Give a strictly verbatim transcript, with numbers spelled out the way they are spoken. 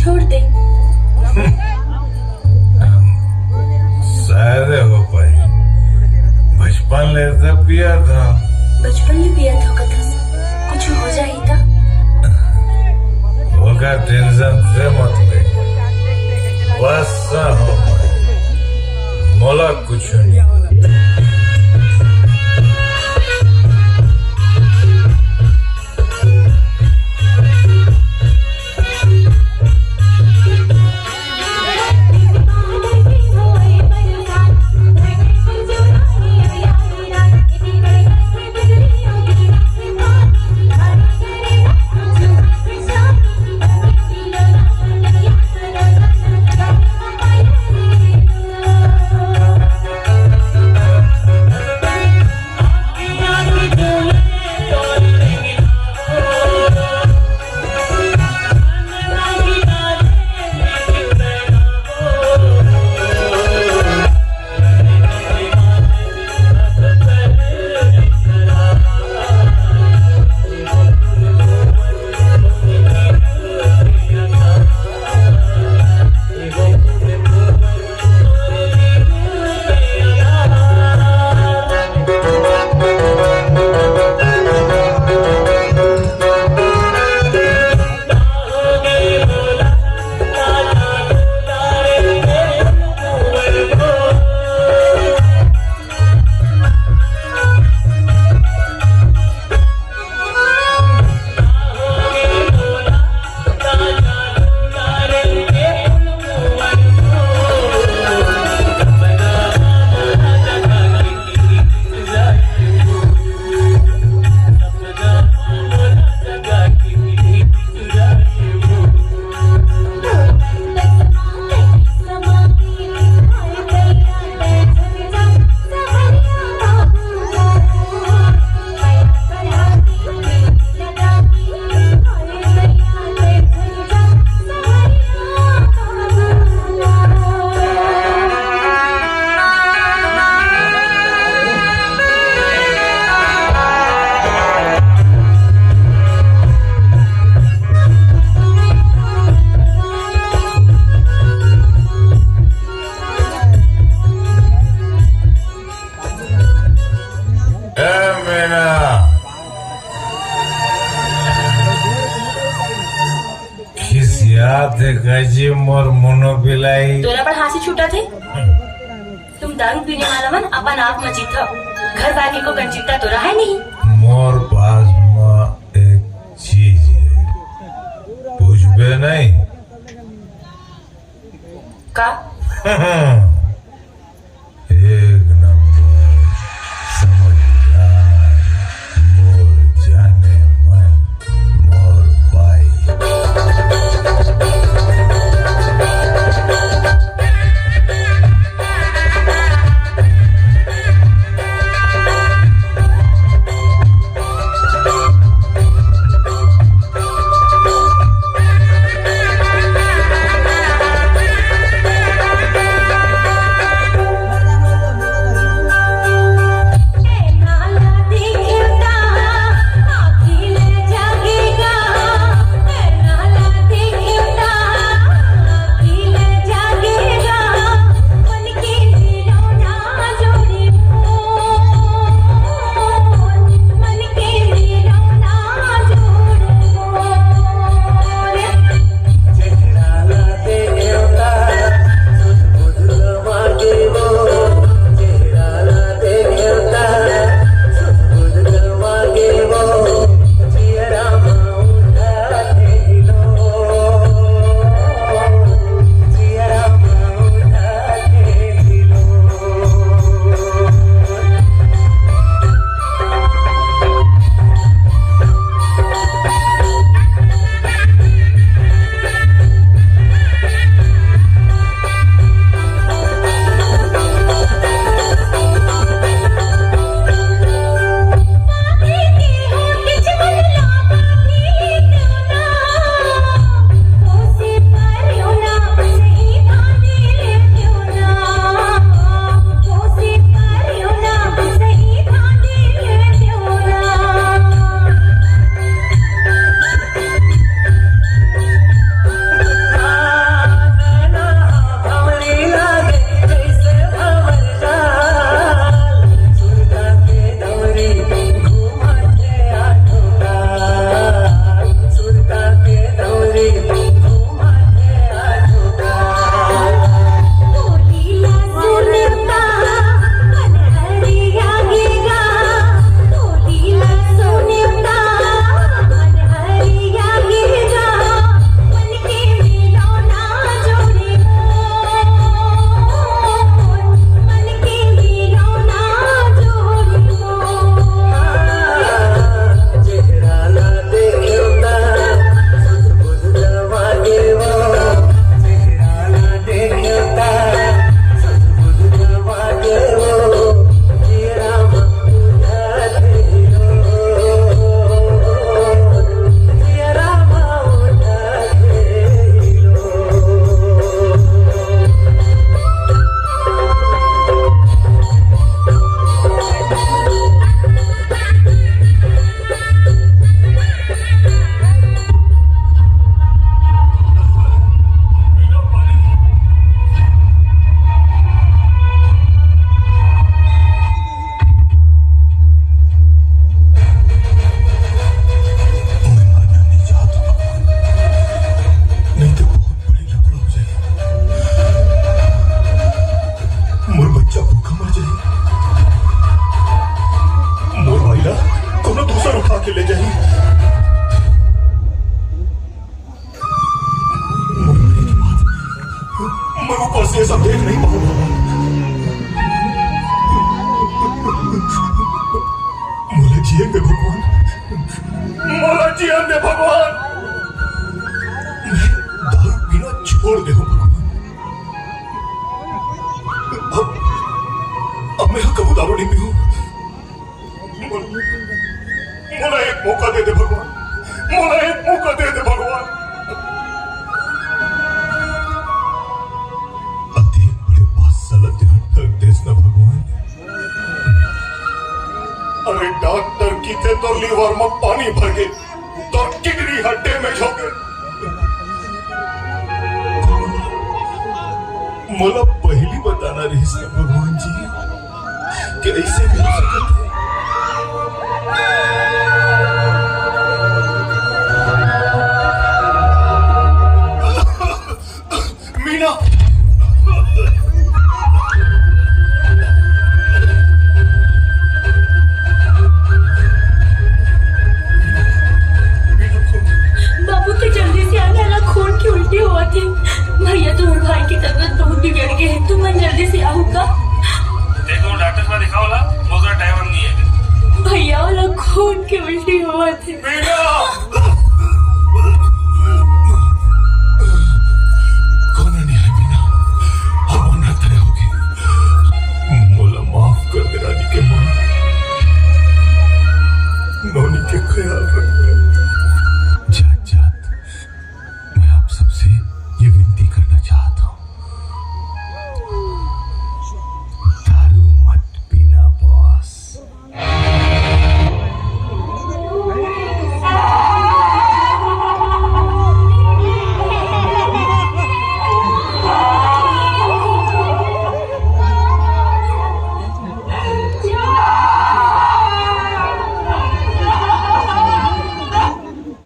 छोड़ दे। शायद हो पाई। बचपन ले तो पिया था। बचपन ले पिया था कथस। कुछ हो जाही ता? ओकर टेंशन से मत ले। बस हो पाई। मोला कुछ नहीं। ए मीना, खिसियाथे कइसे मोर मुनो बिलाई। तोला बड़ हाँसी छूटथे। तुम दारू पीने वाला मन अपन आप म जीथव। घर बार के को कन चिंता तोला हे नहीं। मोर पास म एक चीज हे, पूछबे नहीं। का? एक नंबर समझदार, मोर जाने मन, मोर बाई। ये सब देख नहीं पाऊंगा। मोला जियन दे भगवान, मोला जियन दे भगवान। मैं दारू पीना छोड़ दे हूँ भगवान। अब, अब मैं कबू दारू नहीं पीऊँ। मोला एक मौका दे दे भगवान, मोला एक मौका दे दे भगवान। अति बड़े बादशाह ला ध्यान रख देस ना भगवान। अरे डॉक्टर किथे तो लीवर में पानी भर के तो किडनी ह डैमेज हो गए। मोला पहली बताना रहिस ना भगवान जी, कि ऐसे भी हो सकत हे। मीना। बाबू, तू जल्दी से आ ना, खून की उल्टी होवत हे। भैया, तुम्हारे भाई की तबीयत बहुत बिगड़ गई है, तुम जल्दी से आओ का? देखो, डॉक्टर से दिखाओ ला, मुझे टाइम नहीं है। भैया, वाला खून की उल्टी होवत हे। मीना।